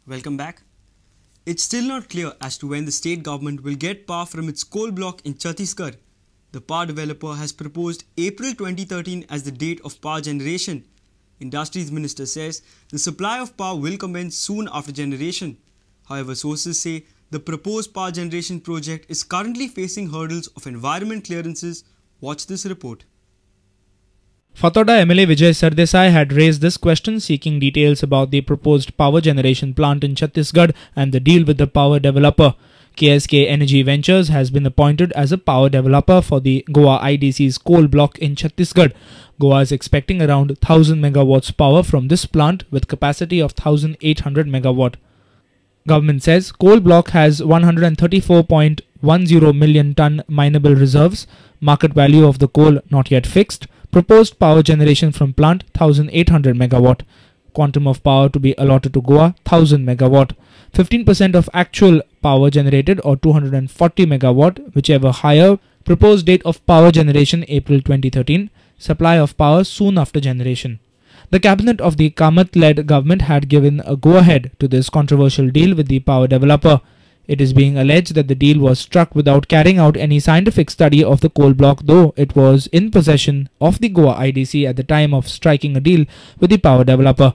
Welcome back. It's still not clear as to when the state government will get power from its coal block in Chhattisgarh. The power developer has proposed April 2013 as the date of power generation. Industries Minister says the supply of power will commence soon after generation. However, sources say the proposed power generation project is currently facing hurdles of environment clearances. Watch this report. Fatorda MLA Vijay Sardesai had raised this question seeking details about the proposed power generation plant in Chhattisgarh and the deal with the power developer. KSK Energy Ventures has been appointed as a power developer for the Goa IDC's coal block in Chhattisgarh. Goa is expecting around 1000 megawatts power from this plant with capacity of 1800 megawatt. Government says coal block has 134.10 million ton mineable reserves, market value of the coal not yet fixed, proposed power generation from plant 1800 megawatt, quantum of power to be allotted to Goa 1000 megawatt, 15% of actual power generated or 240 megawatt, whichever higher, proposed date of power generation April 2013, supply of power soon after generation. The cabinet of the Kamath-led government had given a go-ahead to this controversial deal with the power developer. It is being alleged that the deal was struck without carrying out any scientific study of the coal block, though it was in possession of the Goa IDC at the time of striking a deal with the power developer.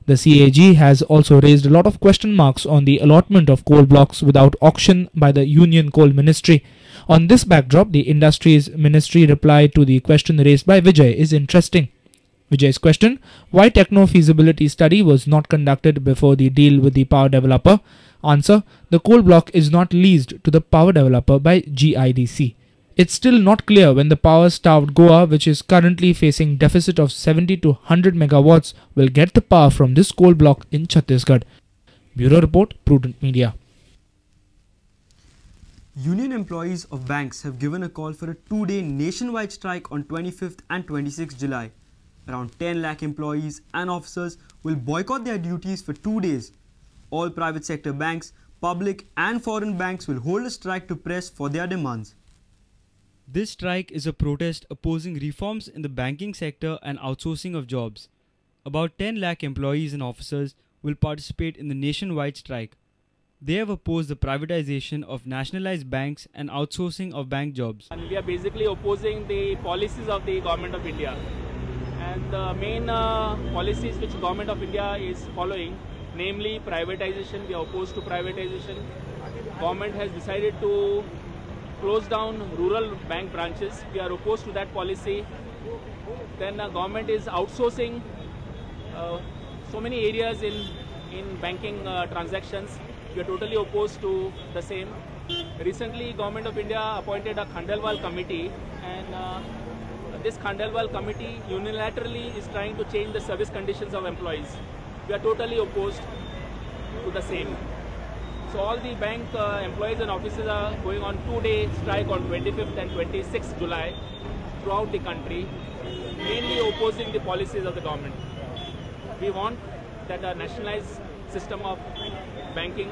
The CAG has also raised a lot of question marks on the allotment of coal blocks without auction by the Union Coal Ministry. On this backdrop, the Industries Ministry reply to the question raised by Vijay is interesting. Vijay's question, why techno-feasibility study was not conducted before the deal with the power developer? Answer, the coal block is not leased to the power developer by GIDC. It's still not clear when the power-starved Goa, which is currently facing deficit of 70 to 100 megawatts, will get the power from this coal block in Chhattisgarh. Bureau Report, Prudent Media. Union employees of banks have given a call for a two-day nationwide strike on 25th and 26th July. Around 10 lakh employees and officers will boycott their duties for 2 days. All private sector banks, public and foreign banks will hold a strike to press for their demands. This strike is a protest opposing reforms in the banking sector and outsourcing of jobs. About 10 lakh employees and officers will participate in the nationwide strike. They have opposed the privatization of nationalized banks and outsourcing of bank jobs. And we are basically opposing the policies of the Government of India. And the main policies which Government of India is following, namely privatization, we are opposed to privatization. Government has decided to close down rural bank branches. We are opposed to that policy. Then the government is outsourcing so many areas in banking transactions. We are totally opposed to the same. Recently, Government of India appointed a Khandelwal committee, and this Khandelwal committee unilaterally is trying to change the service conditions of employees. We are totally opposed to the same. So all the bank employees and officers are going on two-day strike on 25th and 26th July throughout the country, mainly opposing the policies of the government. We want that a nationalized system of banking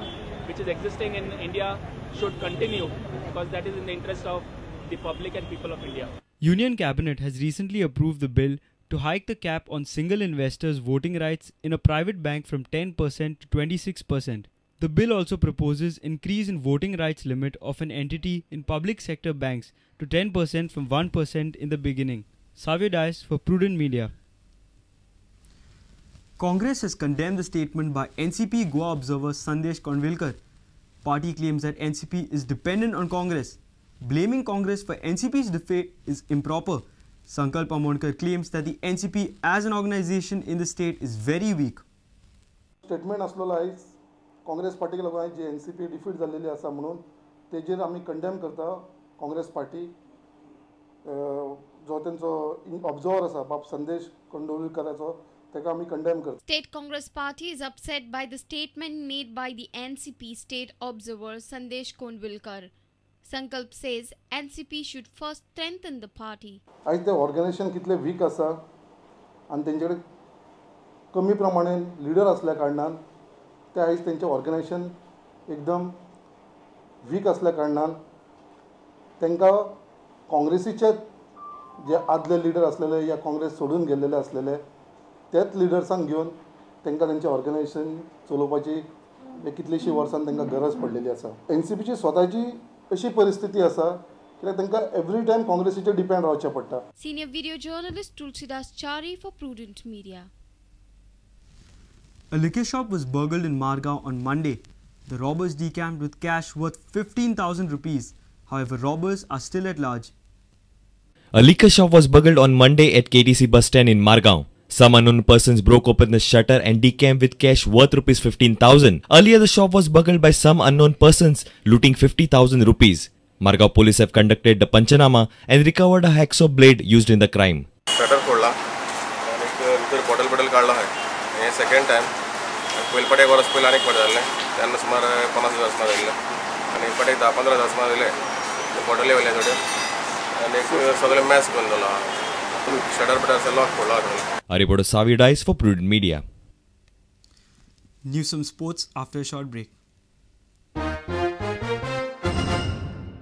which is existing in India should continue, because that is in the interest of the public and people of India. Union Cabinet has recently approved the bill to hike the cap on single investors' voting rights in a private bank from 10% to 26%. The bill also proposes increase in voting rights limit of an entity in public sector banks to 10% from 1% in the beginning. Savio Dias for Prudent Media. Congress has condemned the statement by NCP Goa observer Sandesh Khanwilkar. Party claims that NCP is dependent on Congress. Blaming Congress for NCP's defeat is improper. Sankalp Amonkar claims that the NCP as an organization in the state is very weak. Statement आसलेलो आयज काँग्रेस पार्टीक लागून आयज जी NCP defeat जाल्लेली आसा म्हणून तेजेर आमी कंडेम करता. काँग्रेस पार्टी जो तेंचो ऑब्जर्वर आसा बाब संदेश कंडोलकराचो तेका आमी कंडेम करता. State Congress Party is upset by the statement made by the NCP state observer Sandesh Khanwilkar. Sankalp says NCP should first strengthen the party. आयज ते ऑर्गनायझेशन कितले वीक आसा आनी तेंचे कडेन कमी प्रमाणे लिडर आसल्या कारणान ते आयज तेंचें ऑर्गनायझेशन एकदम वीक आसल्या कारणान तांकां काँग्रेसीचे जे आदले लिडर आसलेले या काँग्रेस सोडून गेल्लेले आसलेले तेच लिडर्सांक घेवन तांकां तेंचें ऑर्गनायझेशन चलोवपाची हे कितलीशीं वर्सां तांकां गरज पडलेली आसा. एनसीपीची स्वताची अशी परिस्थिती आसा कित्याक तांकां एवरी टायम काँग्रेसीचेर डिपेंड रावचें पडटा. Senior video journalist Tulsidas Chari for Prudent Media. A liquor shop was burgled in Margao on Monday. The robbers decamped with cash worth 15,000 rupees. However, robbers are still at large. A liquor shop was burgled on Monday at KTC bus stand in Margao. Some unknown persons broke open the shutter and decamped with cash worth rupees 15,000. Earlier, the shop was burgled by some unknown persons, looting 50,000 rupees. Margao police have conducted the panchanama and recovered a hacksaw blade used in the crime. Shutter फोडला आनीक भितर bottle bottle काडला हय. हे second time. पयले फावट एक वर्स पयलीं आनीक फावट जाल्लें तेन्ना सुमार 50,000 सुमार जाल्लें आनी एक फावट 10-15,000 सुमार जाल्ले. बॉटली व्हेले थोड्यो आनीक सगळें मॅस करून जालो. शटर बिटर लॉक फोडला. A report of Savi Dice for Prudent Media. News some sports after a short break.